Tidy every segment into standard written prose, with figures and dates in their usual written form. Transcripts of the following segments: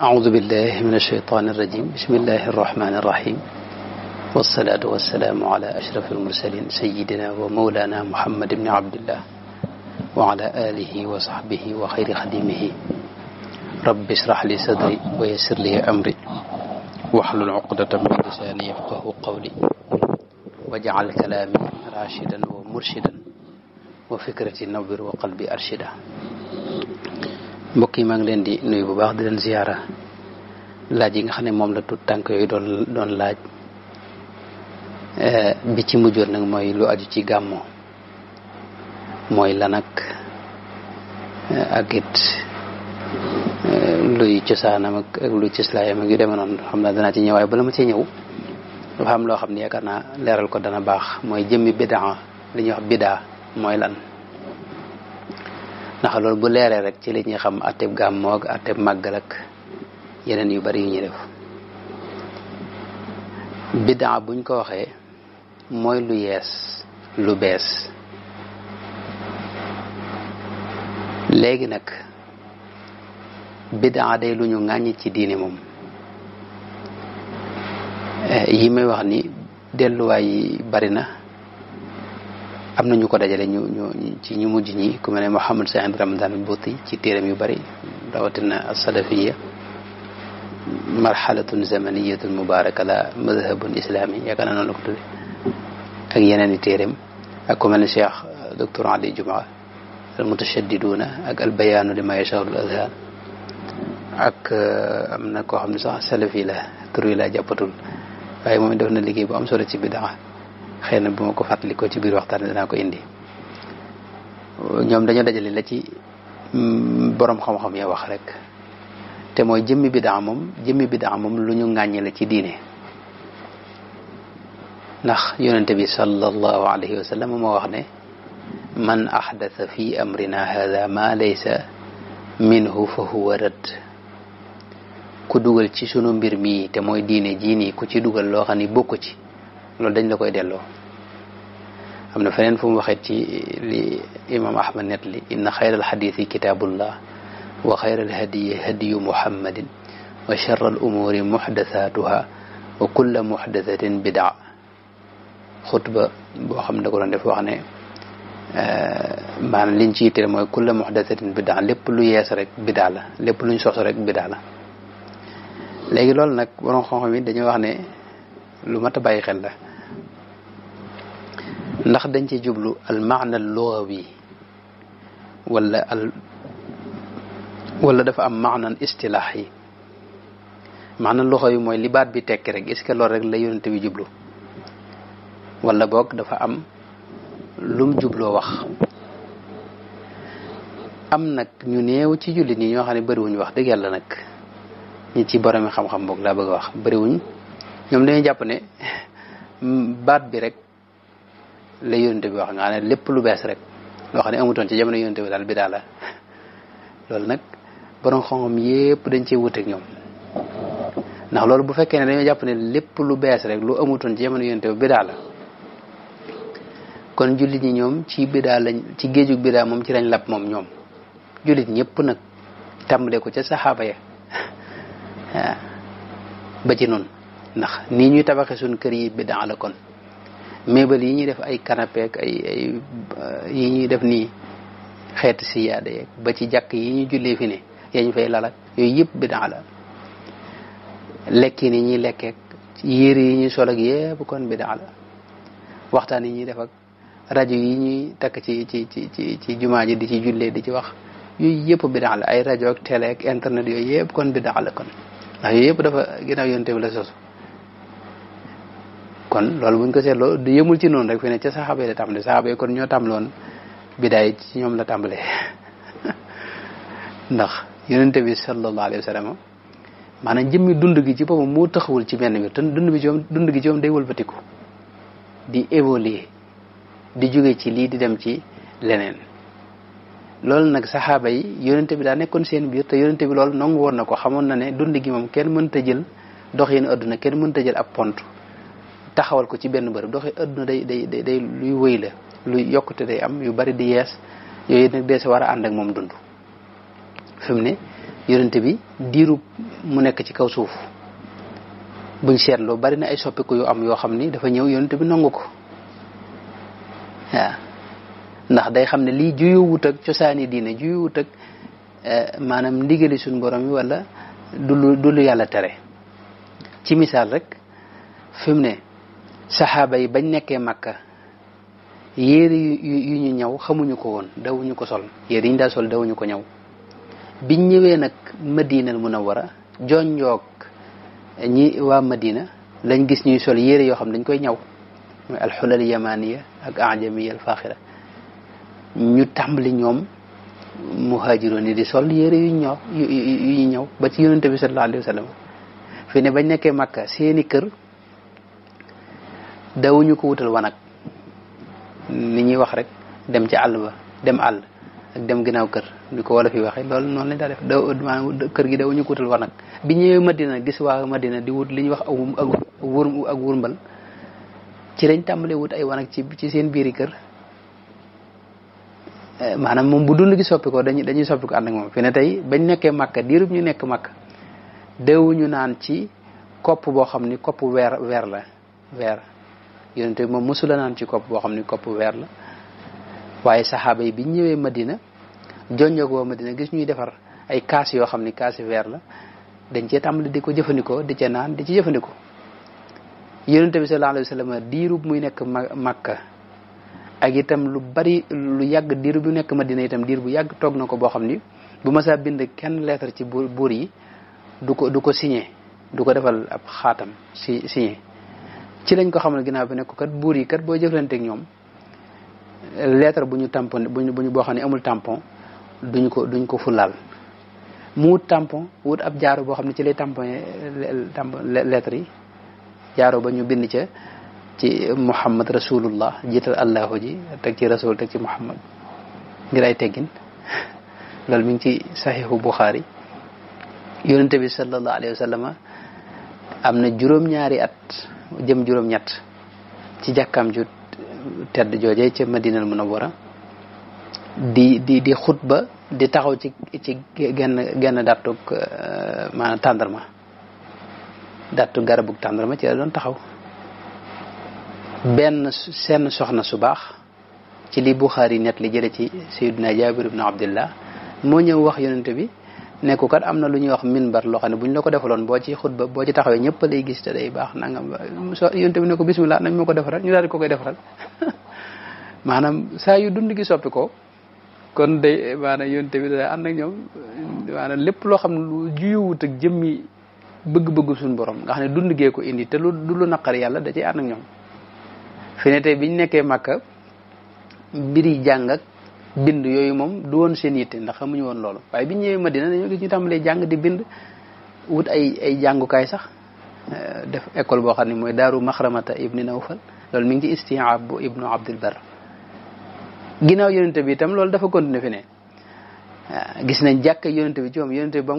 أعوذ بالله من الشيطان الرجيم بسم الله الرحمن الرحيم والصلاة والسلام على أشرف المرسلين سيدنا ومولانا محمد بن عبد الله وعلى آله وصحبه وخير خديمه رب اشرح لي صدري ويسر لي أمري واحلل عقدة من لساني يفقه قولي واجعل كلامي راشدا ومرشدا وفكرتي نور وقلبي أرشدا. mbokk yi maa ngi leen di nuyu bu baax di leen ziyaara laaj yi nga xam ne moom la tut tànk yooyu doon laaj bi ci mujjoon nag mooy lu aju ci gàmmo mooy lan ak it luy cosaanam ak luy cëslaayam ak yu demee noonu xam naa danaa ci ñëwaay bala ma ci ñëw dafa am loo xam ne yaakaar naa leeral ko dana baax mooy jëmmi bidaa li ñuy wax bidaa mooy lan ndax loolu bu leeree rek ci li ñuy xam atteb gàmmoo ak atteb màggal ak yeneen yu bari yu ñuy def. bidaa buñ ko waxee mooy lu yees lu bees léegi nag bidaa day lu ñu ŋàññi ci diine moom yi may wax ni delluwaay yi bari na am na ñu ko dajale ci ñu mujj ñi ku mel ne Muhammad Saïd Ramadan al-Buti ci téeram yu bari rawatina as-salafiyya marhalatun zamaniyatun mubaraka la madhabun islami yaakaar naa noonu la ko tudde ak yeneen i téeram ak ku mel ne Cheikh docteur Ali Jumaa al-mutashaddiduna ak al-bayaanu lima yashghalu al-adhaan ak am na koo xam ne sax salafi la tur yi laa jàppatul waaye moom def na liggéey bu am solo ci bidaa xëy na bu ma ko fàttalikoo ci biir waxtaan danaa ko indi ñoom dañoo dajale la ci borom xam-xam ya wax rek te mooy jëmmi bidaa moom lu ñu ŋàññi la ci diine ndax yonente bi sallallahu alayhi wa sallam moo wax ne man ahdatha fi amrina hada ma laysa minhu fa huwa rad ku dugal ci sunu mbir mii te mooy diine jii nii ku ci dugal loo xam ni bokku ci loolu dañ la koy delloo. am na feneen fu mu waxee ci li imam ahmad net li inna xayral xadiisi kitaabullah wa xayral hadiyi hadiyu muhammadin wa charral umuuri muxdasatuha wa kulla muxdasatin bidaa xutba boo xam ne da ko doon def wax ne maanaam liñ ci yitteel mooy kulla muxdasatin bidaa lépp lu yees rek bidaa la lépp luñ sos rek bidaa la. léegi loolu nag borom xam-xam yi dañuy wax ne lu mat a bàyyi xel la ndax dañ ci jublu al maana al lugawi wala dafa am maanan istilaax yi maana lugawi mooy li baat bi tekki rek est-ce que loolu rek la yonente bi jublu wala boog dafa am lum jubloo wax. am nag ñu néew ci jullit ñi ñoo xam ne bëriwuñ wax dëgg yàlla nag ñi ci boromi xam-xam boog laa bëgg a wax bëriwuñ ñoom dañuy jàpp ne baat bi rek la yonente bi wax nga xam ne lépp lu bees rek loo xam ne amutoon ci jamono yonente bi daal bidaa la loolu nag borom xam-xam yépp dañ cee wuteeg ñoom ndax loolu bu fekkee ne dañoo jàpp ne lépp lu bees rek lu amutoon ci jamono yonente bi bidaa la kon jullit ñi ñoom ci bidaa lañ ci géejug bidaa moom ci lañ lab moom ñoom jullit ñëpp nag tàmbalee ko ca saxaaba ya waaw ba ci noonu ndax nii ñuy tabaxee suñ kër yi bidaa la kon mébal yi ñuy def ay canapé ak ay yi ñuy def nii xeeti siyaada yeeg ba ci jàkk yi ñu jullee fi ne yaa ñu fay lalak yooyu yëpp bidaa la lekki ni ñuy lekkeek yére yi ñuy sol ak yëpp kon bidaa la waxtaan yi ñuy def ak rajo yi ñuy takk ci jumaa ji di ci jullee di ci wax yooyu yëpp bidaa la ay rajo ak télé ak internet yooyu yëpp kon bidaa la kon ndax yooyu yëpp dafa ginnaaw yonte bi la sosu kon loolu buñ ko seetloo du yëmul ci noonu rek fi ne ca saxaaba yi la tàmbalee saxaaba yi kon ñoo tàmbaloon bidaay ci ñoom la tàmbalee ndax yonente bi sallallahu alayhi wa sallam maanaam jëmmi dund gi ci boppam moo taxawul ci benn mbir te dund gi ci moom day wëlbatiku di évoluer di jóge ci lii di dem ci leneen loolu nag saxaaba yi yonente bi daa nekkoon seen biir te yonente bi loolu nangu woon na ko xamoon na ne dund gi moom kenn mënta jël dox yéen adduna kenn mënta jël ab pont taxawal ko ci benn bërëb doxi adduna day luy wëy la luy yokkute day am yu bari di yees yooyu nag dee si war a ànd ak moom dund fi mu ne yonente bi diiru mu nekk ci kaw suuf buñ seetloo bari na ay soppiku yu am yoo xam ni dafa ñëw yonente bi nangu ko waaw ndax day xam ne lii juyuwut ak cosaani diine juyuwut ak maanaam ndigali suñu borom yi wala du lu yàlla tere ci misaal rek fi mu ne saxaaba yi bañ nekkee Makka yére yu ñu ñaw xamuñu ko woon dawuñu ko sol yére yi ñu daa sol dawuñu ko ñaw biñ ñëwee nag Madinal Munawwara jonjoog ñi waa Madina lañ gis ñuy sol yére yoo xam dañ koy ñaw mooy alxulal yamaniya ak ajamiya alfaxira ñu tàmbali ñoom muhaajiroon yi di sol yére yu ñu ñaw ba ci yonente bi sallallahu alayhi wa sallam fi ne bañ nekkee Makka seeni kër dawuñu ko wutal wanag ni ñuy wax rek dem ci àll ba dem àll ak dem ginnaaw kër di ko wala fi waxee loolu noonu lañ daa def maanaam kër gi dawuñu ko wutal wanag bi ñëwee Madina gis waa Madina di wut li ñuy wax ak wurmbal ci lañ tàmbalee wut ay wanag ci seen biiri kër maanaam moom bu dund gi soppi ko dañuy soppi ko ànd ak moom fi ne tey bañ nekkee Makka diirub ñu nekk Makka dawuñu naan ci kopp boo xam ni kopp weer la yonente bi moom mosula naan ci kopp boo xam ni kopp weer la waaye saxaaba yi biñ ñëwee Madina jonjoog waa Madina gis ñuy defar ay kaas yoo xam ni kaasi weer la dañ cee tàmbali di ko jëfandikoo di ca naan di ci jëfandikoo yonente bi sallallahu alayhi wa sallam diirub muy nekk Makka ak itam lu bari lu yàgg diirub bu nekk Madina itam diir bu yàgg toog na ko boo xam ni bu ma saa bind kenn lettre ci buur yi du ko signé du ko defal ab xaatam signé ci lañ ko xamal ginnaaw bi ne ko kat buur yi kat boo jëflanteeg ñoom lettre bu ñu tampon boo xam ne amul tampon duñ ko fulaal mu wut tampon wut ab jaaro boo xam ne ci lay tamponné lettre yi jaaro ba ñu bind ca ci Muhammad rasulullah jiital allahu ji teg ci rasul teg ci Muhammad ngir ay teggin loolu mi ngi ci saxiixu Buxaari yonente bi sallallahu alayhi wa sallam am na juróom-ñaari at jëm juróom-ñett ci jàkkaam ju tedd jooje ca Madinal Munawwara di xutba di taxaw ci genn dattug maanaam tàndarma dattu garabug tàndarma ci la doon taxaw seen soxna su baax ci li Buxaari net li jële ci Sayyidina Jaabir ibn Abdillah moo ñëw wax yonente bi nekku kat am na lu ñuy wax minbar loo xam ne bu ñu la ko defaloon boo ci xutba boo ci taxawee ñëpp lay gis te day baax nangam yonente bi ne ko bismillah nañ ma ko defaral ñu daal di ko koy defaral maanaam saa yu dund gi soppi ko kon day maanaam yonente bi day ànd ak ñoom maanaam lépp loo xam ne lu juyuwut ak jëmmi bëgg-bëggu suñu borom nga xam ne dund gee ko indi te du lu naqar yàlla da ciy ànd ak ñoom fi ne tey biñ nekkee Makka mbiri jàng ak bind yooyu moom du woon seen yitte ndax xamuñu woon loolu waaye biñ ñëwee Madina dañoo gis ñu tàmbalee jàng di bind wut ay jàngukaay sax def école boo xam ne mooy daaru Maxramata ibni Nawfal loolu mi ngi ci Isti'aab bu ibnu Abdul Bar ginnaaw yonente bi itam loolu dafa continué fi ne gis nañ jàkk yonente bi ci moom yonente bi ba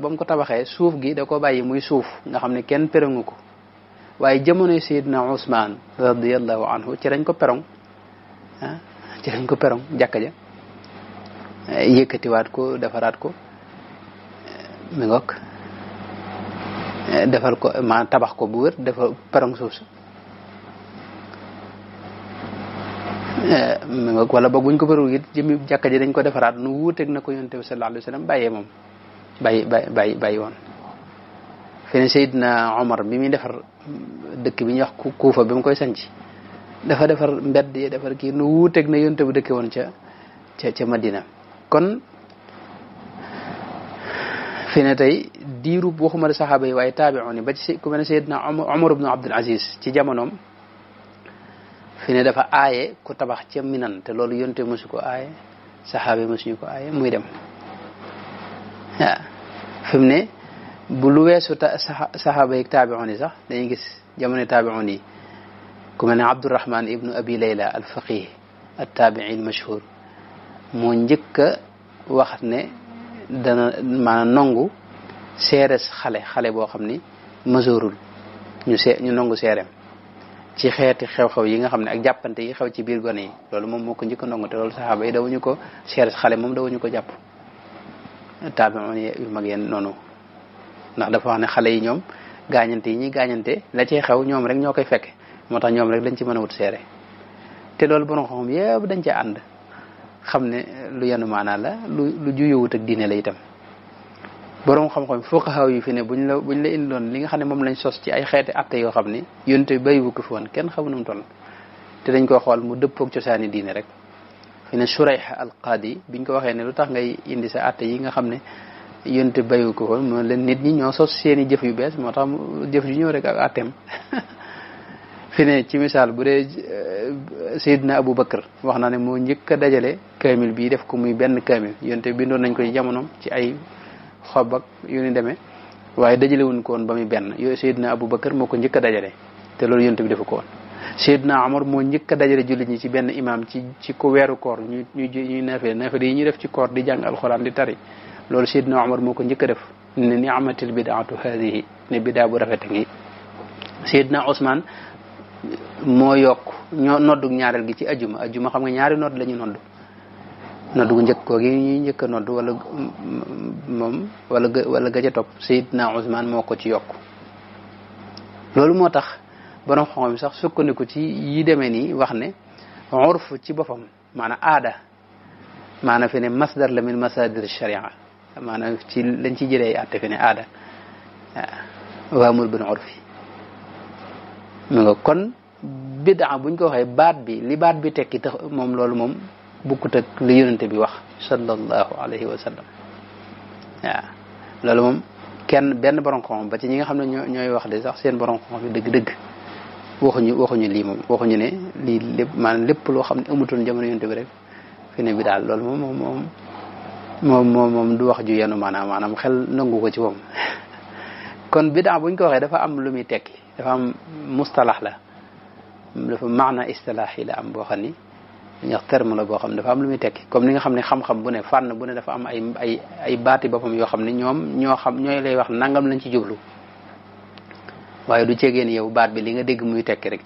mu ko tabaxee suuf gi da ko bàyyi muy suuf nga xam ne kenn perongu ko waaye jamonoy Seydina Ousmane radiyallahu anhu ci lañ ko perong ci lañ ko perong jàkka ja yëkkatiwaat ko defaraat ko mi ngoog defar ko ma tabax ko bu wér defar perong suuf si mi ngoog wala boog buñ ko perong it jëmi jàkka ji dañ ko defaraat nu wuuteeg na ko yonent bi sallallahu alayhi wa sallam bàyyee moom bàyyi woon fi ne Seydina Omar bi muy defar dëkk bi ñuy wax Kuufa bi mu koy sanc dafa defar mbedd yi defar kii nu wuuteeg na yonte bu dëkke woon ca Madina kon fi ne tey diiru waxuma la saxaaba yi waaye taabi'un yi ba ci ku mel ne Seydina Omar ibn Abdul Aziz ci jamonoom fi ne dafa aaye ku tabax ca Minan te loolu yonte mosu ko aaye saxaaba yi mosuñu ko aaye muy dem waaw fi mu ne bu lu weesu saxaaba yi taabi'un yi sax dañuy gis jamono taabi'un yi ku mel ne Abdurrahman ibnu Abi Layla al faqih at taabi'i al mashhur moo njëkk a wax ne dana maanaam nangu seeres xale boo xam ni masoorul ñu nangu seerem ci xeeti xew-xew yi nga xam ne ak jàppante yi xew ci biir gone yi loolu moom moo ko njëkk a nangu te loolu saxaaba yi dawuñu ko seeres xale moom dawuñu ko jàpp taabi'un yu mag yeen noonu ndax dafa wax ne xale yi ñoom gaañante yi ñuy gaañante la cay xew ñoom rek ñoo koy fekke moo tax ñoom rek lañ ci mën a wut seere te loolu borom xam yëpp dañ ca ànd xam ne lu yenu maanaa la lu juyowut ak diine la itam borom xam-xam fuqaha yu fi ne buñ la indiloon li nga xam ne moom lañ sos ci ay xeeti atte yoo xam ne yonte bàyyiwu ko fi woon kenn xamu nu mu toll te dañ koy xool mu dëppoog cosaani diine rek fi ne Shurayh al-Qadi biñ ko waxee ne lu tax ngay indi sa atte yi nga xam ne yonte bàyyiwu ko woon mo leen nit ñi ñoo sos seeni jëf yu bees moo tax jëf yu ñëw rek ak atteem fi ne ci misaal bu dee Seydina Abu Bakar wax na ne moo njëkk a dajale kaamil bii def ko muy benn kaamil yonte bindoon nañ ko ci jamonoom ci ay xob ak yu ni demee waaye dajale wuñ ko woon ba muy benn yooyu Seydina Abu Bakar moo ko njëkk a dajale te loolu yonte bi defu ko woon Seydina Omar moo njëkk a dajale jullit ñi ci benn imam ci ko weeru koor ñuy naafile yi ñu def ci koor di jàng alxuraan di tari loolu Seydina Omar moo ko njëkk a def ne ni'matil bidaatu haadihi ne bidaa bu rafet ngi Seydina Ousmane moo yokk ñoo noddug ñaareel gi ci ajuma xam nga ñaari nodd la ñu nodd gu njëkk koo gi ñuy njëkk a nodd wala moom wala ga ca topp Seydina Ousmane moo ko ci yokk loolu moo tax borom xam-xam sax sukkandiku ci yi demee nii wax ne urf ci boppam maanaam aada maanaam fi ne masdar la min masadir sharia maanaam ci lañ ci jëlee atte fi ne aada waamul bin urfi mi nga kon bid'a buñ ko waxee baat bi li baat bi tekki tax moom loolu moom bukkut ak li yonente bi wax sallallahu alayhi wa sallam waaw loolu moom benn borom xam ba ci ñi nga xam ne ñooy wax de sax seen borom xam bi dëgg-dëgg waxuñu lii moom waxuñu ne lii lépp maanaam lépp loo xam ne amutoon jamono yonente bi rek fi ne bi daal loolu moom du wax ju yenu maanaam xel nangu ko ci moom kon bid'a buñ ko waxee dafa am lu muy tekki dafa am mustalax la dafa maana istilaahi la am boo xam ni ñax terme la boo xam ne dafa am lu muy tekki comme ni nga xam ne xam-xam bu ne fànn bu ne dafa am ay baati boppam yoo xam ne ñooy lay wax nangam lañ ci jublu waaye du ceegeen yow baat bi li nga dégg muy tekki rek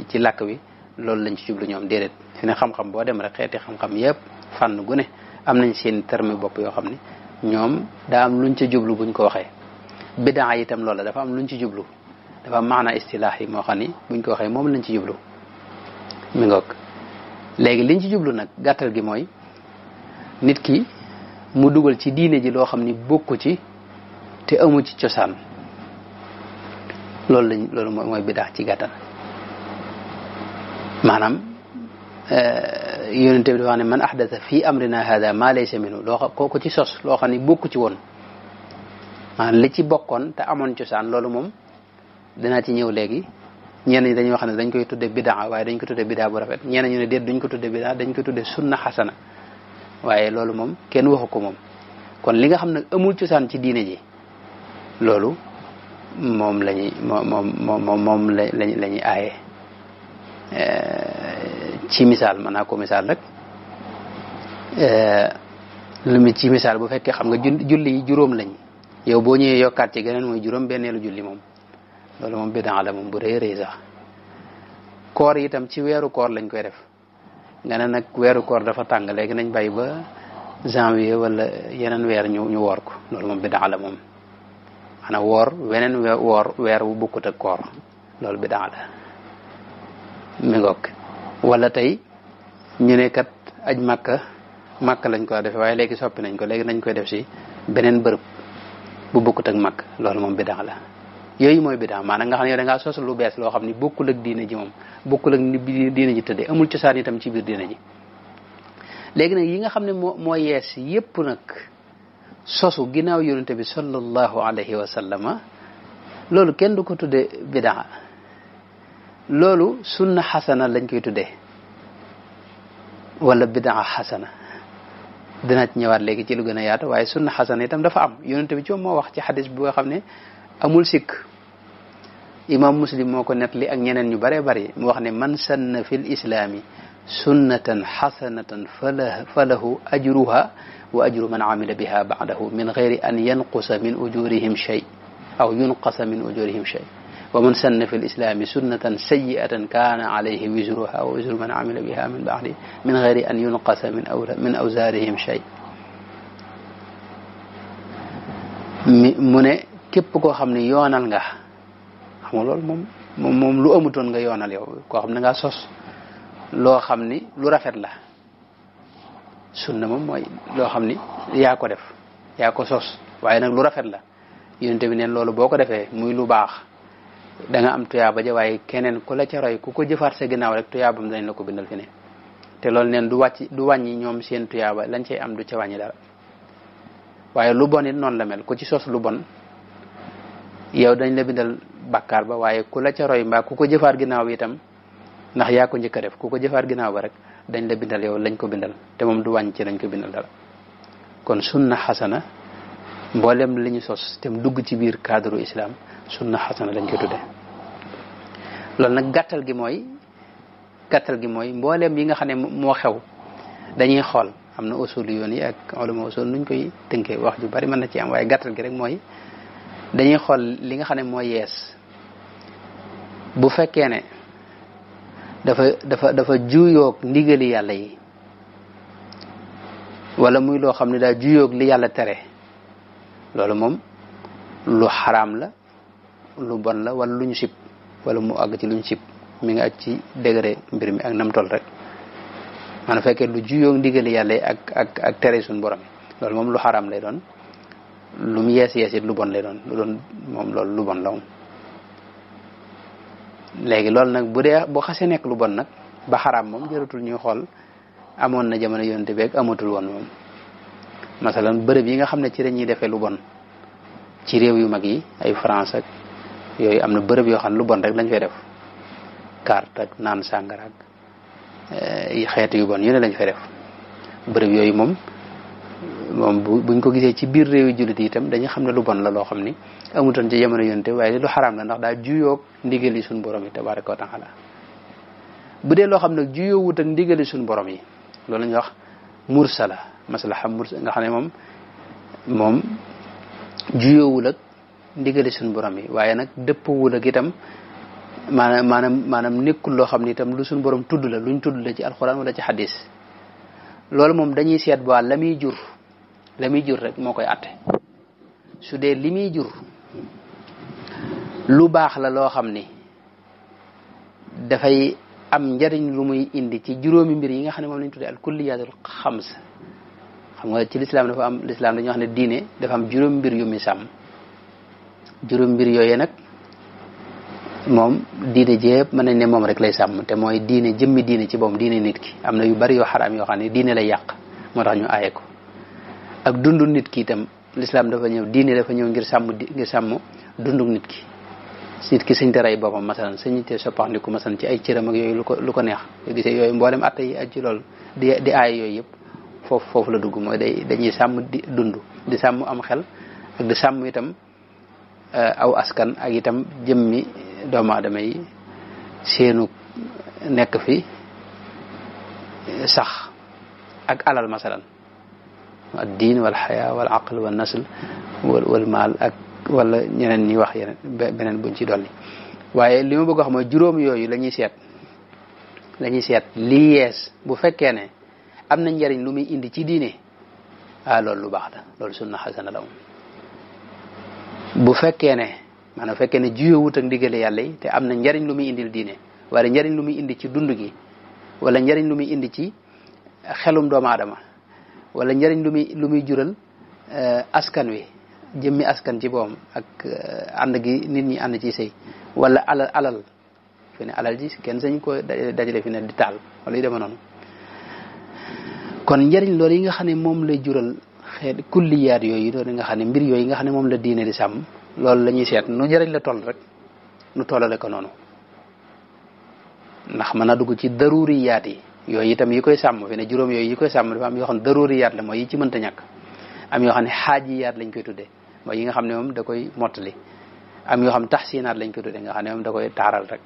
ci làkk wi loolu lañ ci jublu ñoom déedéet fi ne xam-xam boo dem rek xeeti xam-xam yëpp fànn gu ne am nañ seen terme bopp yoo xam ne ñoom daa am luñ ca jublu buñ ko waxee bidaa itam loolu dafa am luñ ci jublu dafa am maana istilaax yi moo xam ni buñ ko waxee moom lañ ci jublu mi ngoog léegi liñ ci jublu nag gàttal gi mooy nit ki mu dugal ci diine ji loo xam ni bokku ci te amu ci cosaan loolu mooy bidaa ci gàttal maanaam yonente bi dafa wax ne man ahdatha fi amrina hada ma laysa minhu kooku ci sos loo xam ni bokku ci woon maanaam li ci bokkoon te amoon cosaan loolu moom dinaa ci ñëw léegi ñenn ñi dañuy wax ne dañ koy tudde bidaa waaye dañ ko tudde bidaa bu rafet ñenn ñu ne déet duñ ko tudde bidaa dañ ko tudde sunna xasana waaye loolu moom kenn waxu ko moom kon li nga xam ne amul cosaan ci diine ji loolu moom lañuy moom la ñuy aaye ci misaal mën naa ko misaal rek lu mi ci misaal bu fekkee xam nga julli yi juróom lañ yow boo ñëwee yokkaat ci geneen mooy juróom benneelu julli moom loolu moom bidaa la moom bu rëy rëy sax koor itam ci weeru koor lañ koy def nga ne nag weeru koor dafa tàng léegi nañ bàyyi ba janvier wala yeneen weer ñu woor ko loolu moom bidaa la moom maanaam woor weneen weer wu bukkut ak koor loolu bidaa la mi ngoog wala tey ñu ne kat aj màkk lañ ko def waaye léegi soppi nañ ko léegi nañ koy def si beneen bërëb bu bokkut ak mag loolu moom bidaa la yooyu mooy bidaa maanaam nga xam ne yow da ngaa sos lu bees loo xam ni bokkul ak diine ji moom bokkul ak ni diine ji tëddee amul cosaan itam ci biir diine ji léegi nag yi nga xam ne moo yees yépp nag sosu ginnaaw yonente bi sallallahu alayhi wa sallama loolu kenn du ko tuddee bidaa loolu sunna xasana lañ koy tuddee wala bidaa xasana dina ci ñëwaat léegi ci lu gën a yaatu waaye sunna xasana itam dafa am yonente bi ci moo wax ci xadis bu nga xam ne amul sikk imam muslim moo ko nettali ak ñeneen ñu bare bari mu wax ne man sanna fil islaami sunnatan xasanatan falahu ajruha wa ajru man amila biha ba'dahu min gayri an yanqusa min ujurihim shay aw yunqasa min ujurihim shay wa man sanna fil islaami sunnatan sayyi'atan kana alayhi wizruha wa wizru man amila biha min ba'di min gayri an yunqasa min awzarihim shay mu ne képp koo xam ne yoonal nga xam nga loolu moom lu amutoon nga yoonal yow koo xam ne nga sos loo xam ni lu rafet la sunna moom mooy loo xam ni yaa ko def yaa ko sos waaye nag lu rafet la yonente bi neen loolu boo ko defee muy lu baax da nga am tuyaaba ja waaye keneen ku la ca roy ku ko jëfaat sa ginnaaw rek tuyaabam dañ la ko bindal fi ne te loolu neen du wàññi ñoom seen tuyaaba lañ cay am du ca wàññi dara waaye lu bon it noonu la mel ku ci sos lu bon yow dañ la bindal bàkkaar ba waaye ku la ca roy mbaa ku ko jëfaat ginnaaw bi itam ndax yaa ko njëkk a def ku ko jëfaat ginnaaw ba rek dañ la bindal yow lañ ko bindal te moom du wàññi ci lañ ko bindal dara kon sunna xasana mboolem li ñu sos te mu dugg ci biir cadre islam sunna xasana lañ ko tudde loolu nag gàttal gi mooy mboolem yi nga xam ne moo xew dañuy xool am na usul yoon yi ak ulama usul nuñ koy tënkee wax ju bari mën na ci am waaye gàttal gi rek mooy dañuy xool li nga xam ne moo yees bu fekkee ne dafa juyoog ndigali yàlla yi wala muy loo xam ne daa juyoog li yàlla tere loolu moom lu xaraam la lu bon la wala lu ñu sib wala mu àgg ci lu ñu sib mi nga aj ci degré mbir mi ak nam tol rek maanaam fekkee lu juyoog ndigali yàlla yi ak tere suñu borom loolu moom lu xaraam lay doon lu mu yees it lu bon lay doon moom loolu lu bon la moom léegi loolu nag bu xasee nekk lu bon nag ba xaraam moom jëratul ñuy xool amoon na jamono yonte beeg amatul woon moom masalan bërëb yi nga xam ne ci dañuy defee lu bon ci réew yu mag yi ay France ak yooyu am na bërëb yoo xam ne lu bon rek lañ fay def carte ak naan sàngara ak xeetu yu bon yu ne lañ fay def bërëb yooyu moom buñ ko gisee ci biir réew yi jullit yi itam dañuy xam ne lu bon la loo xam ni amutoon ci jamono yonte waaye lu xaraam la ndax daa juyoog ndigali suñu borom yi tabaraka wa taala bu dee loo xam ne juyoowut ak ndigali suñu borom yi loolu la ñuy wax mursala maslaha mursala nga xam ne moom juyoowul ak ndigali suñu borom yi waaye nag dëppwul ak itam maanaam nekkul loo xam ne itam lu suñu borom tudd la luñ tudd la ci alxuraan wala ci xadis loolu moom dañuy seet ba la muy jur rek moo koy atte su dee li muy jur lu baax la loo xam ni dafay am njariñ lu muy indi ci juróomi mbir yi nga xam ne moom lañ tuddee al kulliyatul xams xam nga ci lislaam dañuy wax ne diine dafa am juróom mbir yu muy sàmm juróom mbir yooyee nag moom diine jépp mën nañ ne moom rek lay sàmm te mooy jëmmi diine ci boom diine nit ki am na yu bari yoo xaraam yoo xam ne diine lay yàq moo tax ñu aaye ko ak dundu nit ki itam lislaam dafa ñëw diine dafa ñëw ngir sàmm dundu nit ki sëñ te rey boppam masalan sëñ te soppaxndiku masalan ci ay cëram ak yooyu lu ko neex gisee yooyu mboolem atte yi ak ci loolu di aay yooyu yëpp foofu la dugg mooy dañuy sàmm di dund di sàmm am xel ak di sàmm itam aw askan ak itam jëmmi doomu aadama yi seenu nekk fi sax ak alal masalan ad diin wal xayaa wal aql wal nasl wal maal ak wala ñeneen ñi wax yeneen beneen buñ ci dolli waaye li ma bëgg a wax mooy juróom yooyu la ñuy seet lii yees bu fekkee ne am na njariñ lu muy indi ci diine loolu lu baax la loolu sunna xasana la moom bu fekkee ne juyowut ak ndigale yàlla yi te am na njariñ lu muy indil diine wala njariñ lu muy indi ci dund gi wala njariñ lu muy indi ci xelum doomu aadama wala njariñ lu muy jural askan wi jëmmi askan ci boom ak ànd gi nit ñi ànd ci sëy wala alal fi ne alal ji kenn sañ ko dajale fi ne di taal wala yu deme noonu kon njariñ loolu yi nga xam ne moom lay jural xeet kulliyaat yooyu doon nga xam ne mbir yooyu nga xam ne moom la diine di sàmm loolu la ñuy seet nu njariñ la toll rek nu tollale ko noonu ndax mën a dugg ci daruriyaat yi yooyu itam yi koy sàmm fi ne juróom yooyu yi koy sàmm dafa am yoo xam ne daruriyaat la mooy yi ci mënta ñàkk am yoo xam ne xaajiyaat lañ koy tuddee mooy yi nga xam ne moom da koy mottali am yoo xam taxsinaat lañ koy tuddee nga xam ne moom da koy taaral rek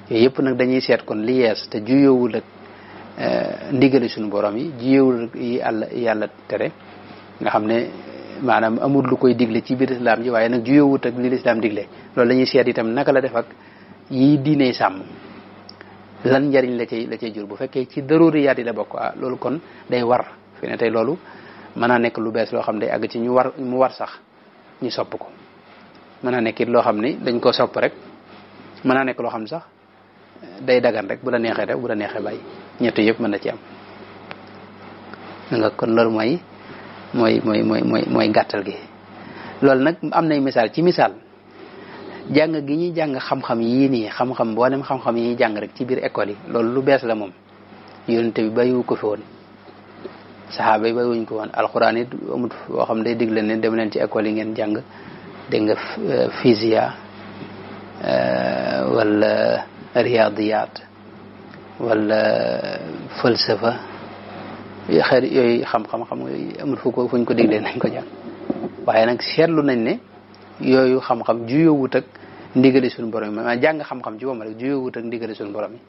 yooyu yëpp nag dañuy seet kon li yees te juyoowul ak ndigali suñu borom yi juyoowul ak yi yàlla tere nga xam ne maanaam amul lu koy digle ci biir islam ji waaye nag juyoowut ak li lislaam digle loolu la ñuy seet itam naka la def ak yi diine sàmm lan njariñ la cay jur bu fekkee ci daruriyaat yi la bokk loolu kon day war fi ne tey loolu mën naa nekk lu bees loo xam day àgg ci ñu war mu war sax ñu sopp ko mën naa nekk it loo xam ni dañ ko sopp rek mën naa nekk loo xam sax day dagan rek bu la neexee def bu la neexee bàyyi ñett yëpp mën na ci am nga kon loolu mooy gàttal gi loolu nag am nay misaal ci misaal jàng gi ñuy jàng xam-xam yii nii xam-xam mboolem xam-xam yi ñuy jàng rek ci biir école yi loolu lu bees la moom yonente bi bàyyiwu ko fi woon saxaaba yi bàyyiwuñ ko woon alxuraan it amut boo xam day digle ne dem leen ci école yi ngeen jàng dégg nga physiya wala riyadiyat wala falsafa xeer yooyu xam-xam amul fuñ ko diglee nañ ko jàng waaye nag seetlu nañ ne yooyu xam-xam juyoowut ak ndigali suñu borom yi maanaam jàng xam-xam ci moom rek juyoowut ak ndigali suñu borom yi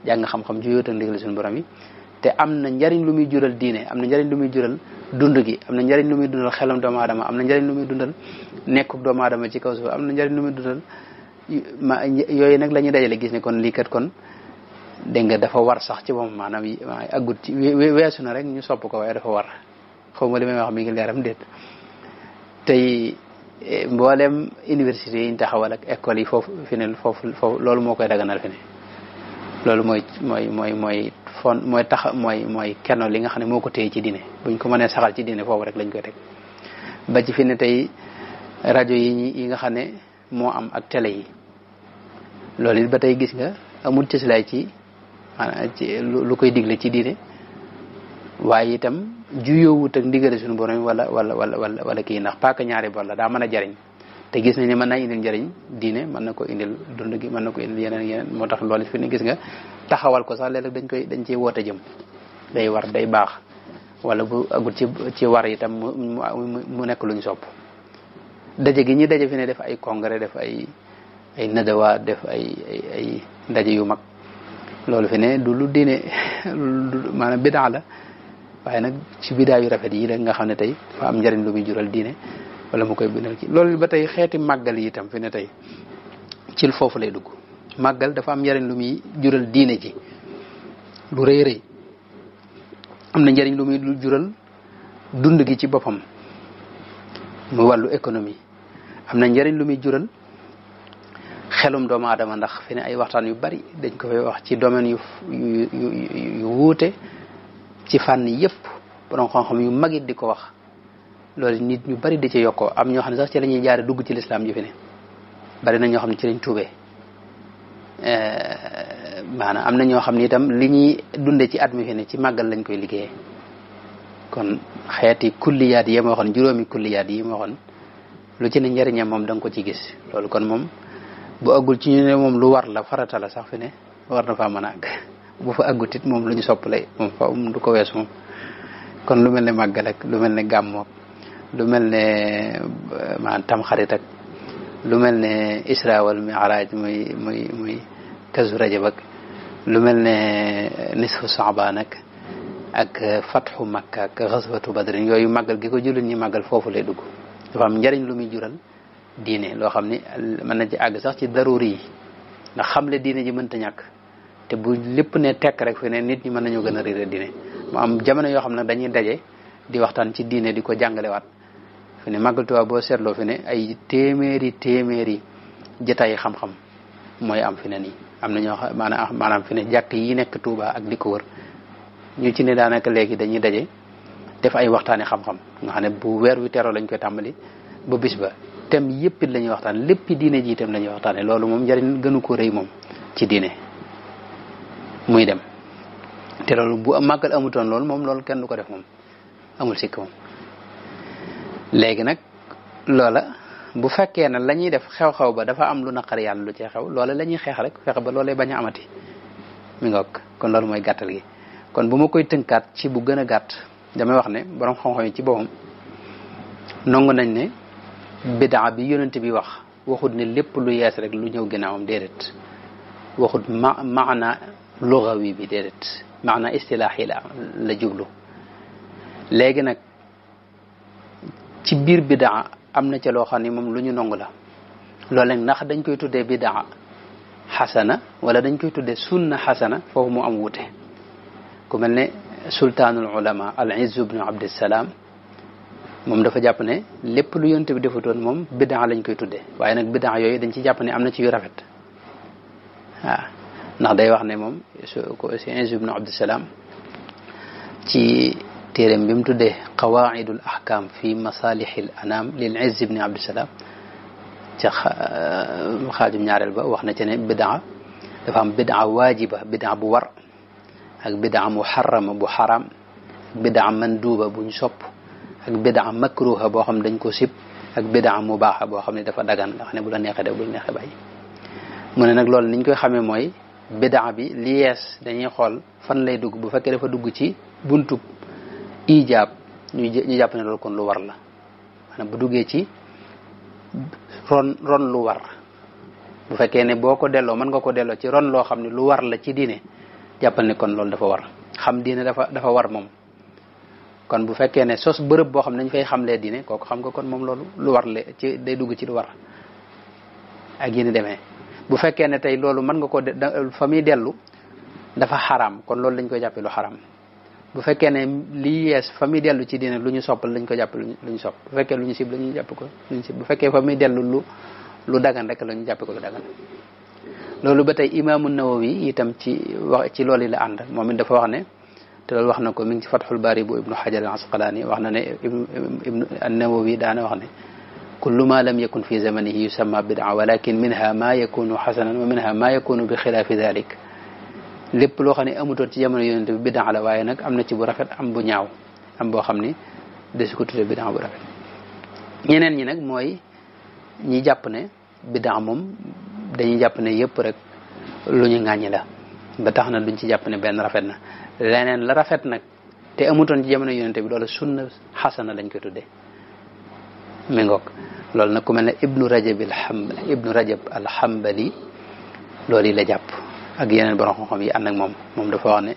jàng xam-xam juyoowut ak ndigali suñu borom yi te am na njariñ lu muy jural diine am na njariñ lu muy jural dund gi am na njariñ lu muy dundal xelam doomu aadama am na njariñ lu muy dundal nekkub doomu aadama ci kaw suuf am na njariñ lu muy dundal yooyu nag la ñuy dajale gis ne kon lii kat kon dégg nga dafa war sax ci moom maanaam aggut ci weesu na rek ñu sopp ko waaye dafa war xaw ma li may wax mi ngi leeram déet tey mboolem université yi ñu taxawal ak école yi foofu fi ne foofu loolu moo koy daganal fi ne loolu mooy kenn li nga xam ne moo ko téye ci diine buñ ko mënee saxal ci diine foofu rek lañ koy teg ba ci fi ne tey rajo yi nga xam ne moo am ak télé yi loolu it ba tey gis nga amul cëslaay ci maanaam ci lu koy digle ci diine waaye itam juyoowut ak ndigale suñu borom wala kii ndax paaka ñaari bor la daa mën a jariñ te gis nañ ne mën naa indil njariñ diine mën na ko indil dund gi mën na ko indil yeneen moo tax loolu fi ne gis nga taxawal ko sax léeg-léeg dañ ciy woote jëm day war day baax wala bu agul ci war itam mu nekk luñ sopp daje gi ñi daje fi ne def ay congrès def ay nadawa def ay ndaje yu mag loolu fi ne du lu diine maanaam bidaa la waaye nag ci bidaa yu rafet yi rek nga xam ne tey fa am njariñ lu muy jural diine wala mu koy bindal ci loolu ba tey xeeti màggal yi itam fi ne tey ci foofu lay dugg màggal dafa am njariñ lu muy jural diine ji lu rëy rëy am na njariñ lu muy jural dund gi ci boppam mu wàllu économie am na njariñ lu muy jural xelum doomu aadama ndax fi ne ay waxtaan yu bari dañ ko fay wax ci domaine yu wuute ci fànn yëpp borom xam-xam yu mag it di ko wax loolu nit ñu bari di ci yokkoo am ñoo xam ne sax ci la ñuy jaare dugg ci lislaam ji fi ne bari na ñoo xam ne ci lañ tuubee maanaam am na ñoo xam ne itam li ñuy dunde ci at mi fi ne ci màggal lañ koy liggéeyee kon xeeti kulliyaat yi ma waxoon juróomi kulliyaat yi ma waxoon lu ci ne njëriñam moom da nga ko ci gis loolu kon moom bu àggul ci ñu ne moom lu war la farata la sax fi ne war na faa mën a àgg bu fa àggut it moom lu ñu sopp lay moom fa du ko weesu moom kon lu mel ne màggal ak lu mel ne gàmmoog lu mel ne maanaam tamxarit ak lu mel ne isra wal mi'raj muy kazu rajab ak lu mel ne nisfu saabaan ak fatxu makka ak xaswatu badrin yooyu màggal gi ko jullit ñi màggal foofu lay dugg dafa am njariñ lu muy jural diine loo xam ne mën na ci àgg sax ci daruri yi ndax xamle diine ji mënta ñàkk te bu lépp ne tekk rek fi ne nit ñi mën nañoo gën a réere diine mu am jamono yoo xam ne dañuy daje di waxtaan ci diine di ko jàngalewaat fi ne màggal Tuubaa boo seetloo fi ne ay téeméeri jotaay xam-xam mooy am fi ne nii am na ñoo xam maanaam fi ne jàkk yi nekk Tuubaa ak li ko wër ñu ci ne daanaka léegi dañuy daje def ay waxtaani xam-xam nga xam ne bu weer wi teroo lañ koy tàmbali ba bis ba thème yëpp it la ñuy waxtaan lépp diine ji itam la ñuy waxtaane loolu moom njariñ gënu ko rëy moom ci diine muy dem te loolu bu màggal amutoon loolu moom loolu kenn du ko def moom amul sikk moom léegi nag loola bu fekkee ne la ñuy def xew-xew ba dafa am lu naqari yàlla lu ci xew loola la ñuy xeex rek fexe ba loolee bañ a amati mi ngoog kon loolu mooy gàttal gi kon bu ma koy tënkaat ci bu gën a gàtt damay wax ne borom xam-xam yi ci boppam nangu nañ ne bidaa bi yonent bi wax waxut ne lépp lu yees rek lu ñëw ginnaawam déedéet waxut maana lugawi bi déedéet maana istilaahi la jublu léegi nag ci biir bidaa am na ca loo xam ne moom lu ñu nangu la loolu nag ndax dañ koy tuddee bidaa xasana wala dañ koy tuddee sunna xasana foofu mu am wute ku mel ne sultaanul ulama al Izz ibn Abdissalaam moom dafa jàpp ne lépp lu yonent bi defutoon moom bidaa lañ koy tudde waaye nag bidaa yooyu dañ ci jàpp ne am na ci yu rafet waaw ndax day wax ne moom ko si Izz ibn Abdissalaam ci téeréem bi mu tuddee qawaidul ahkam fi masalihil anam lil Izz ibn Abdissalaam ca xaajum ñaareel ba wax na ci ne bidaa dafa am bidaa waajiba bidaa bu war ak bidaa muharrama bu xaram ak bidaa manduuba buñ sopp ak bidaa makruha boo xam ne dañ ko sib ak bidaa mubaaxa boo xam ne dafa dagan nga xam ne bu la neexee def bu la neexee bàyyi mu ne nag loolu niñ koy xamee mooy bidaa bi li yees dañuy xool fan lay dugg bu fekkee dafa dugg ci buntub ijaab ñu jàpp ne loolu kon lu war la maanaam bu duggee ci ron lu war bu fekkee ne boo ko delloo mën nga ko delloo ci ron loo xam ne lu war la ci diine jàppal ne kon loolu dafa war xam diine dafa war moom kon bu fekkee ne sos bërëb boo xam ne dañ fay xamlee diine kooku xam nga kon moom loolu lu war la ci day dugg ci lu war ak yéen demee bu fekkee ne tey loolu mën nga ko fa muy dellu dafa xaraam kon loolu lañ koy jàppee lu xaraam bu fekkee ne lii yees fa muy dellu ci diine lu ñu soppal lañ ko jàppe lu ñu sopp bu fekkee lu ñu sib la ñu jàppe ko lu ñu sib bu fekkee fa muy dellu lu dagan rek la ñu jàppe ko lu dagan loolu ba tey imaamu Nawawi itam ci loolu la ànd moom it dafa wax ne te loolu wax na ko mi ngi ci Fathul Bari bu Ibnu Hajar al-Asqalani wax na ne ibnu an-Nawawi daana wax ne kullu ma lam yakun fi zamanihi yusamma bid'a walakin minha ma yakunu hasanan wa minha ma yakunu bi xilaafi dhalik lépp loo xam ne amutoon ci jamono yonent bi bid'a la waaye nag am na ci bu rafet am bu ñaaw am boo xam ne desu ko tudde bid'a bu rafet ñeneen ñi nag mooy ñi jàpp ne bid'a moom dañuy jàpp ne yëpp rek lu ñu ŋàññi la ba tax na duñ ci jàpp ne benn rafet na leneen la rafet nag te amutoon ci jamono yonent bi loolu sunna xasana lañ koy tuddee mi ngoog loolu nag ku mel ne ibnu rajab al-Hanbali loolu yi la jàpp ak yeneen borom xam-xam yi ànd ak moom dafa wax ne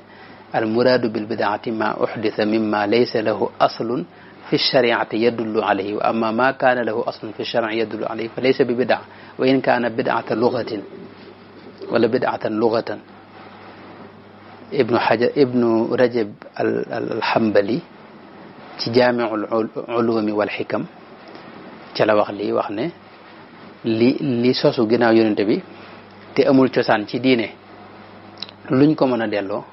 al muraadu bil bidaati ma uhditha mimma laysa lahu aslun fi shariati yadullu alayhi wa amma ma kaana lahu aslun fi shariati yadullu alayhi fa laysa bi bidaa wa in kaana bidaata lugatin wala bidaatan lugatan ibnu rajab al-Hanbali ci jaamiul ulumi wal xikam ca la wax lii wax ne li sosu ginnaaw yonente bi te amul cosaan ci diine luñ ko mën a delloo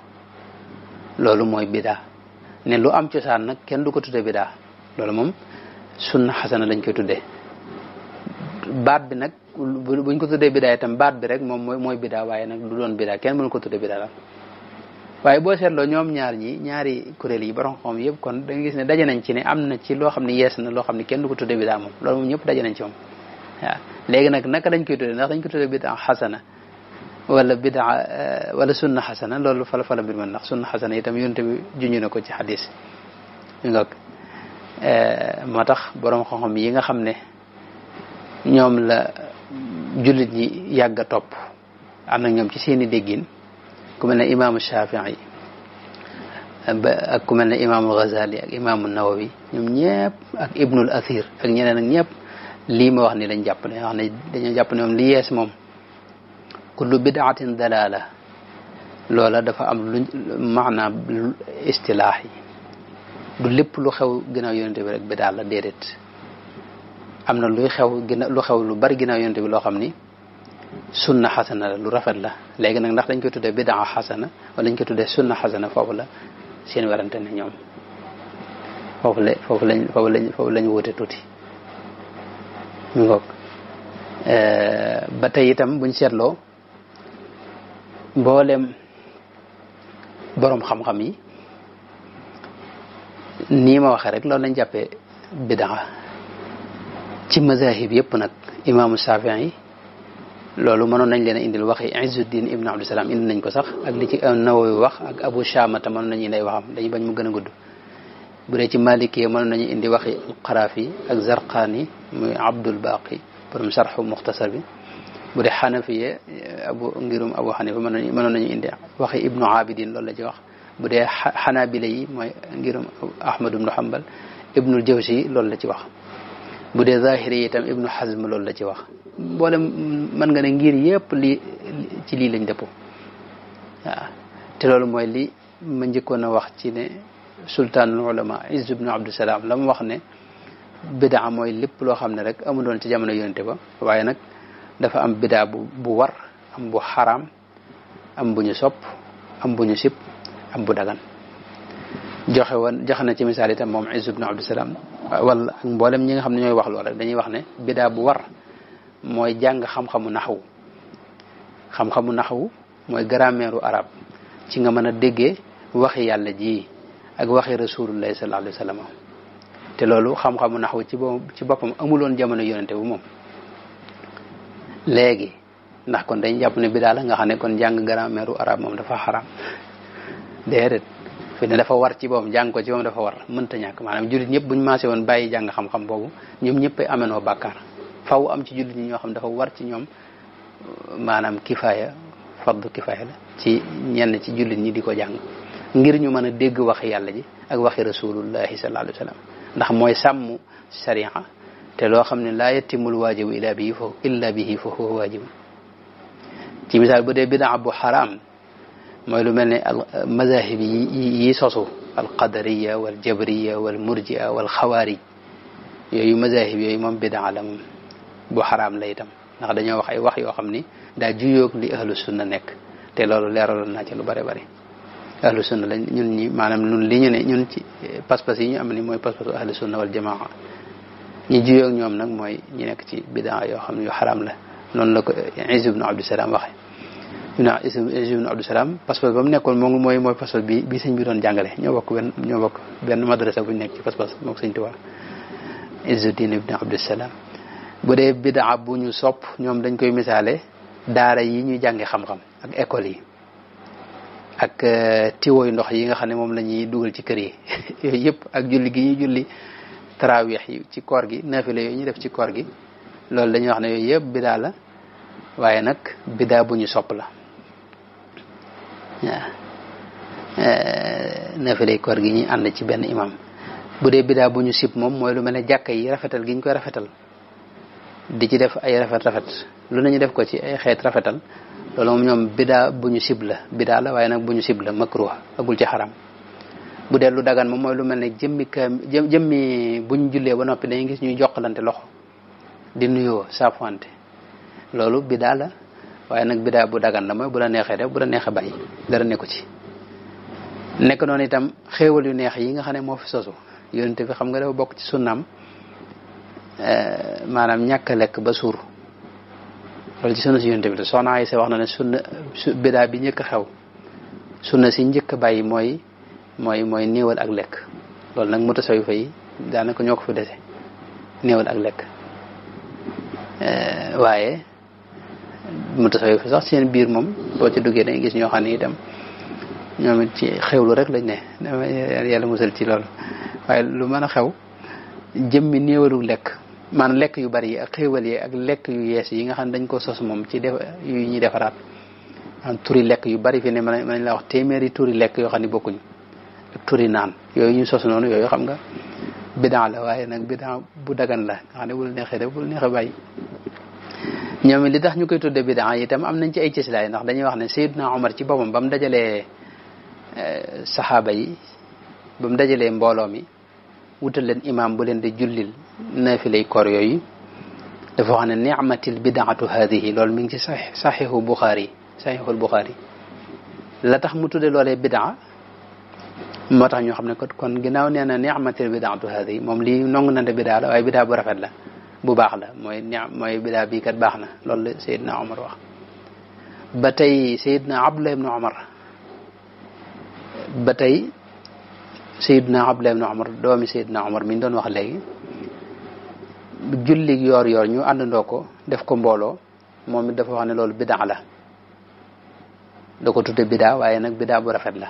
loolu mooy bidaa ne lu am cosaan nag kenn du ko tudde bidaa loolu moom sunna xasana lañ koy tuddee baat bi nag buñ ko tuddee bidaa itam baat bi rek moom mooy bidaa waaye nag du doon bidaa kenn mënu ko tuddee bidaa la waaye boo seetloo ñoom ñaari kuréel yi borom xam yëpp kon da nga gis ne daje nañ ci ne am na ci loo xam ne yees na loo xam ne kenn du ko tuddee bidaa moom loolu moom ñëpp daje nañ ci moom waaw léegi nag naka dañ koy tuddee ndax dañ ko tuddee bidaa xasana wala bidaa wala sunna xasana loolu fala mbir man ndax sunna xasana itam yonent bi junj na ko ci xadis ñu nga moo tax borom xam-xam yi nga xam ne ñoom la jullit ñi yàgg a topp am na ñoom ci seeni déggin ku mel ne imaamu Shafii ak ku mel ne imaamu Ghazali ak imaamu Nawawi ñoom ñëpp ak Ibnul Athir ak ñeneen ak ñëpp lii ma wax ni lañ jàpp ne wax ne dañoo jàpp ne moom li yees moom kullu bid'atin dalala loola dafa am lu maanaam istilaax yi du lépp lu xew ginnaaw yonente bi rek bidaa la déedéet am na lu xew lu bari ginnaaw yonente bi loo xam ni sunna xasana la lu rafet la léegi nag ndax dañ koy tuddee bidaa xasana wala dañ koy tuddee sunna xasana foofu la seen werante ne ñoom foofu lañ wute tuuti mi ngoog ba tey itam buñ seetloo mboolem borom xam-xam yi nii ma waxee rek loolu lañ jàppee bidaa ci mazahib yëpp nag imaamu Shafii yi loolu mënoon nañ leen a indil waxi Izzuddin ibn Abdussalam indi nañ ko sax ak li ci Nawawi wax ak Abu Shamata mënoon nañu lay waxam dañuy bañ mu gën a gudd bu dee ci Maliki mënoon nañu indi waxi Qarafi ak Zarqani muy Abdul Baqi borom sarxu muxtasar bi bu dee Xanafiye ngirum Abu Xanifa mënoon nañu indi waxi Ibnu Abidin loolu la ci wax bu dee Xanabila yi mooy ngirum Ahmad ibnu Hanbal Ibnul Jawzi loolu la ci wax bu dee Zahiri yi itam Ibnu Hazm loolu la ci wax boole mën nga ne ngir yëpp ci lii lañ dëppoo waaw te loolu mooy li ma njëkkoon a wax ci ne sultaanul ulama Izz ibn Abdusalaam la mu wax ne bidaa mooy lépp loo xam ne rek amuloon ci jamono yonente ba waaye nag dafa am bidaa bu war am bu xaraam am bu ñu sopp am bu ñu sib am bu dagan joxe na ci misaal itam moom Izz ibn Abdusalaam wala ak mboolem ñi nga xam ne ñooy wax loolu rek dañuy wax ne bidaa bu war mooy jàng xam-xamu naxwu mooy grammaire arab ci nga mën a déggee waxi yàlla ji ak waxi rasulullahi sallallahu alayhi wa sallam te loolu xam-xamu naxwu ci boppam amuloon jamono yonente bu moom léegi ndax kon dañ jàpp ne bidaa la nga xam ne kon jàng grammaire arab moom dafa xaraam déedéet fi ne dafa war ci boppam jàng ko ci moom dafa war mënta ñàkk maanaam jullit ñëpp buñu maasee woon bàyyi jàng xam-xam boobu ñoom ñëpp ay amenoo bàkkaar faw am ci jullit ñi ñoo xam dafa war ci ñoom maanaam kifaaya fardu kifaaya la ci ñenn ci jullit ñi di ko jàng ngir ñu mën a dégg waxi yàlla ji ak waxi rasulullahi sallallahu alayhi wa sallam ndax mooy sàmm sharia te loo xam ne laa yatimul waajibu illa bihi fa huwa waajibu ci misaal bu dee bidaa bu xaraam mooy lu mel ne mazahib yi sosu al qadariya wal jabriya wal murjia wal xawaarij yooyu mazahib yooyu moom bidaa la moom bu xaraam la itam ndax dañoo wax ay wax yoo xam ni daa juyoog li ahlu sunna nekk te loolu leeraloon naa ci lu bare bari ahlu sunna lañ ñun ñi maanaam ñun li ñu ne ñun ci pas-pas yi ñu am ni mooy pas-pasu ahlu sunna wal jamaa ñi juyoog ñoom nag mooy ñi nekk ci bidaa yoo xam ne yu xaraam la noonu la ko Izz ibn Abdusalaam waxe Izz ibn Abdusalaam pas-pas ba mu nekkoon moom mooy pas-pas bi sëñ bi doon jàngale ñoo bokk benn madrasa bu ñu nekk ci pas-pas moom sëñ Tuubaa Izzuddin ibn Abdusalaam bu dee bidaa bu ñu sopp ñoom dañ koy misaale daara yi ñuy jànge xam-xam ak école yi ak tiwo yu ndox yi nga xam ne moom la ñuy dugal ci kër yi yooyu yëpp ak julli gi ñuy julli tarawih yi ci koor gi naafila yooyu ñu def ci koor gi loolu dañuy wax ne yooyu yëpp bidaa la waaye nag bidaa bu ñu sopp la waaw naafila koor gi ñuy ànd ci benn imam bu dee bidaa bu ñu sib moom mooy lu mel ne jàkka yi rafetal gi ñu koy rafetal di ci def ay rafet lu nañu def ko ci ay xeet rafetal loolu moom ñoom bidaa bu ñu sib la bidaa la waaye nag bu ñu sib la makruh agul ci xaram bu dee lu dagan moom mooy lu mel ne jëmmi buñ jullee ba noppi dañuy gis ñuy jokkalante loxo di nuyoo saafante loolu bidaa la waaye nag bidaa bu dagan la mooy bu la neexee def bu la neexee bàyyi dara nekku ci nekk noonu itam xéewal yu neex yi nga xam ne moo fi sosu yonente bi xam nga dafa bokk ci sunnaam maanaam ñàkk a lekk ba suur loolu ci sunna si yonente bi la soxna Aysa wax na ne sunna bidaa bi njëkk a xew sunna si njëkk a bàyyi mooy néewal ak lekk loolu nag mutasawifa yi daanaka ñoo ko fi dese néewal ak lekk waaye mutasawifa sax seen biir moom boo ci duggee dañuy gis ñoo xam ne itam ñoom it ci xewlu rek lañ ne yàlla musal ci loolu waaye lu mën a xew jëmmi néewalu lekk maanaam lekk yu bari yi ak xéewal yi ak lekk yu yees yi nga xam ne dañ ko sos moom ci def yu ñuy defaraat am turi lekk yu bari fi ne mën nañ la wax téeméeri turi lekk yoo xam ne bokkuñ ak turi naan yooyu ñu sos noonu yooyu xam nga bidaa la waaye nag bidaa bu dagan la nga xam ne bul neexee def bul neexee bàyyi ñoom li tax ñu koy tudde bidaa itam am nañ ci ay cëslaay ndax dañuy wax ne Seydina Omar ci boppam ba mu dajalee saxaaba yi ba mu dajalee mbooloo mi wutal leen imam bu leen di jullil naafilay koor yooyu dafa wax ne ni'matil bidaatu hadihi loolu mi ngi ci saxiixul Buxaari la tax mu tudde loolee bidaa moo tax ñoo xam ne kon ginnaaw nee na ni'matil bidaatu hadihi moom lii nong na de bidaa la waaye bidaa bu rafet la bu baax la mooy bidaa bii kat baax na loolu la Seydina Omar wax ba tey Seydina Abdullah ibn Omar ba tey Seydina Abdullah ibn Omar doomi Seydina Omar mi ñu doon wax léegi julli yoor ñu àndandoo ko def ko mbooloo moom it dafa wax ne loolu bidaa la da ko tudde bidaa waaye nag bidaa bu rafet la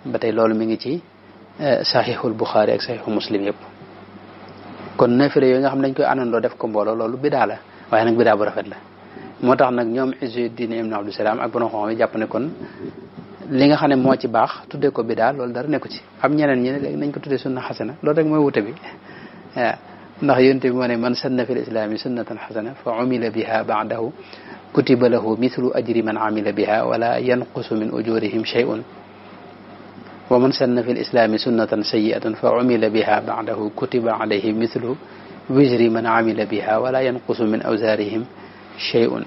ba tey loolu mi ngi ci saxiixul Buxaari ak saxiixu Muslim yëpp kon naafila yooyu nga xam ne dañ koy àndandoo def ko mbooloo loolu bidaa la waaye nag bidaa bu rafet la moo tax nag ñoom Izzuddin ibn Abdusalaam ak borom xam-xam yi jàpp ne kon li nga xam ne moo ci baax tuddee ko bidaa loolu dara nekku ci am ñeneen ñi ne léegi nañ ko tuddee sunna xasana loolu rek mooy wute bi waaw ndax yonent bi moo ne man sanna fi l islami sunnatan xasana fa umila biha baadahu kutiba lahu mithlu ajri man amila biha wala yanqusu min ujurihim shay'un wa man sanna fi lislami sunnatan sayyi'atan fa umila biha ba'dahu kutiba alayhi mithlu wizri man amila biha wala yanqusu min awzarihim shay'un.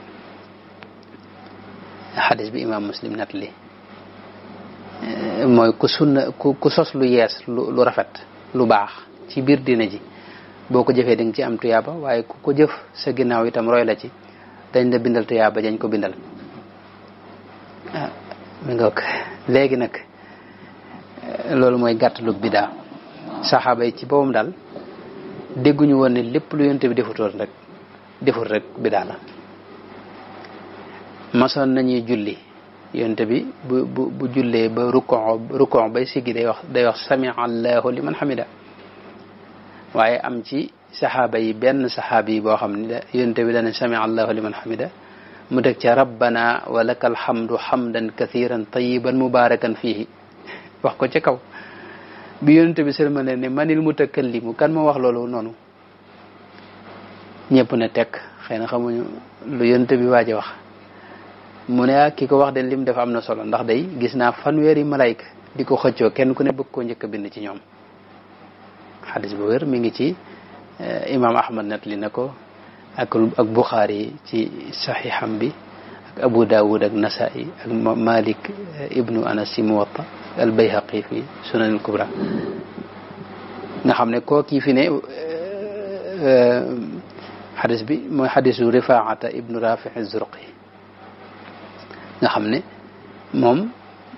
xadis bi imam muslim nat li mooy ku sos lu yees lu rafet lu baax ci biir diina ji boo ko jëfee di nga ci am tuyaaba waaye ku ko jëf sa ginnaaw itam roy la ci dañ la bindal tuyaaba dañ ko bindal. mi ngoog léegi nag loolu mooy gàttalug bidaa. saxaaba yi ci boppam daal dégguñu woon ne lépp lu yonte bi defut rek bidaa la. masoon nañuy julli yonte bi bu jullee ba rukkoo bay siggi day wax sami'a allahu liman hamida waaye am ci saxaaba yi benn saxaabi yi boo xam ne yonte bi dana sami'a allahu liman hamida mu teg ca rabbana wa lakal hamdu hamdan kathiran tayyiban mubarakan fihi wax ko ca kaw bi yonte bi sëlmale ne manil mutakallimu kan moo wax loolu noonu ñëpp ne tekk xëy na xamuñu lu yonte bi waaj a wax mu ne ki ko wax de lim def am na solo ndax day gis naa fanweeri malayka di ko xëccoo kenn ku ne bëgg koo njëkk a bind ci ñoom. xadis bu wér mi ngi ci imam ahmad nat li na ko ak Bukhari ci saxiixam bi ak Abu Dawud ak Nasa'i ak Malik ibnu Anas ci Muwatta al Bayhaqi fi Sunan al Kubra nga xam ne koo kii fi ne xadis bi mooy xadisu Rifaata ibnu Rafi az-Zurqi nga xam ne moom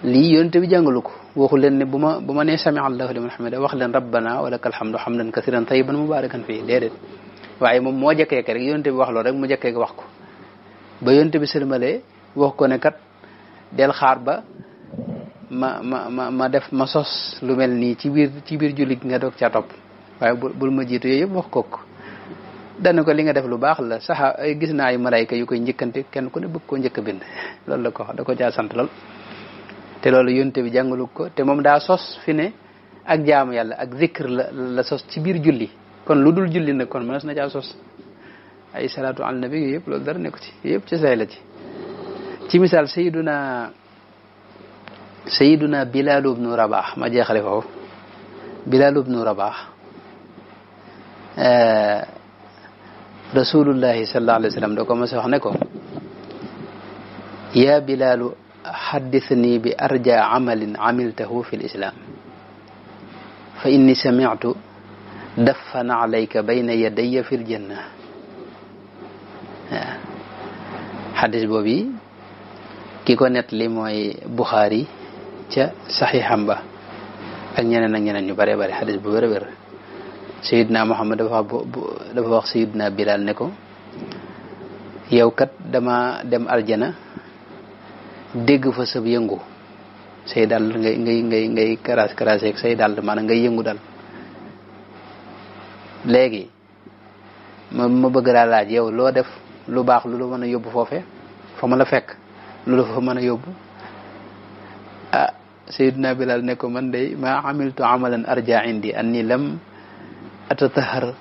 lii yonte bi jàngalu ko waxu leen ne bu ma nee sami allahu liman hamida wax leen rabbana wa lakal hamdu hamdan kathiran tayyiban mubarakan fii déedéet waaye moom moo jëkkee rek yonte bi wax loolu rek mu jëkkee wax ko ba yonte bi sëlmalee wax ko ne kat del xaar ba ma def ma sos lu mel nii ci biir julli nga doog ca topp waaye bul ma jiitu yooyu yëpp wax ko dana ko li nga def lu baax la sax gis naa ay malayka yu koy njëkkante kenn ku ne bëgg koo njëkk a bind loolu la ko wax da ko caa sant lool te loolu yonte bi jàngalu ko te moom daa sos fi ne ak jaamu yàlla ak zikr la sos ci biir julli kon lu dul julli nag kon mënees na caa sos ay salaatu ala nabi yooyu yëpp loolu dara nekku ci yëpp ci say la ci misaal sayiduna Bilal ibnu Rabah ma jeexale foofu Bilal ibnu Rabah rasulullahi sallallahu alayhi wa sallam da ko mos a wax ne ko ya Bilalu haddithni bi arja amalin amiltahu fi lislam fa inni sami'tu daffana alayka bayna yadayya fi ljanna waaw xadis boobu ki ko nettali mooy Bukhari ca saxiixam ba ak ñeneen ñu bare bare xadis bu wér a wér Seydina Muhammad dafa wax Seydina Bilal ne ko yow kat dama dem aljana dégg fa sab yëngu say dal ngay karaas ak say dal maanaam ngay yëngu dal léegi ma bëgg laa laaj yow loo def lu baax lu la mën a yóbbu foofe fa ma la fekk lu la fa mën a yóbbu Seydina Bilal ne ko man day ma amiltu amalan arja indi anni lam atatahar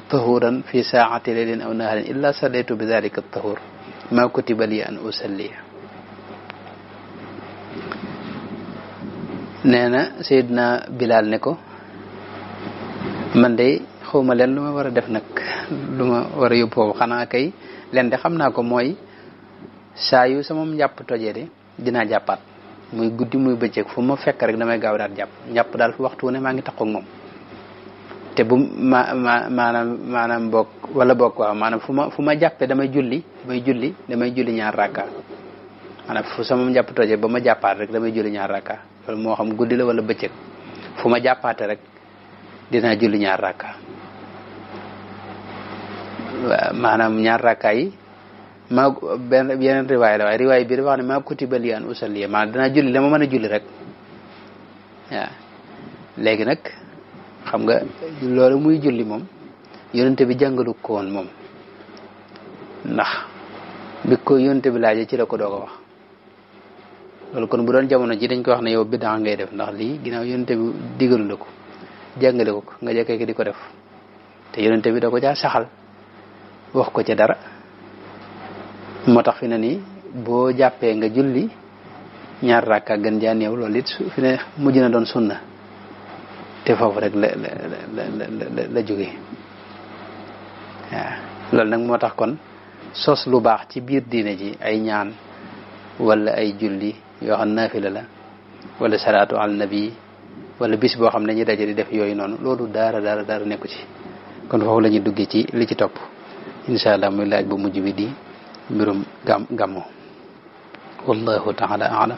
tahuran fi saati leylin aw naharin illa sallaytu bi dhalika at-tahur ma kutiba li an usalli nee na Seydina Bilal ne ko man de xawma leen lu ma war a def nag lu ma war a yóbbu foofu xanaa kay leen de xam naa ko mooy saa yu sama njàpp tojee de dinaa jàppaat muy guddi muy bëccëg fu ma fekk rek damay gaaw daal jàpp daal fu waxtu ne maa ngi taxaw ak moom te bu maanaam bokk wala bokk waaw maanaam fu ma jàppee damay julli ñaar rakka maanaam fu sama njàpp tojee ba ma jàppaat rek damay julli ñaar rakka loolu moo xam guddi la wala bëccëg fu ma jàppaate rek dinaa julli ñaar rakka maanaam ñaar rakka yi maa benn yeneen riwaay la waaye riwaay bi dafa wax ne maa kutiba li an usalli maanaam danaa julli la ma mën a julli rek waaw léegi nag xam nga loolu muy julli moom yonente bi jàngalu ko woon moom ndax bi ko yonente bi laajee ci la ko doog a wax loolu kon bu doon jamono ji dañ ko wax ne yow biddaa ngay def ndax lii ginnaaw yonente bi digalu la ko jàngale ko nga jekkee di ko def te yonente bi da ko caa saxal wax ko ca dara moo tax fi na ni boo jàppee nga julli ñaar rakka gën jaa néew loolu it fi ne mujj na doon sunna te foofu rek la jóge waaw loolu nag moo tax kon sos lu baax ci biir diine ji ay ñaan wala ay julli yoo xam naafila la wala salaatu al nabi wala bis boo xam ne ñu daje di def yooyu noonu loolu dara nekku ci kon foofu la ñuy duggee ci li ci topp insha allah muy laaj bu mujj bi di mbirum gàmmu wallahu taala alam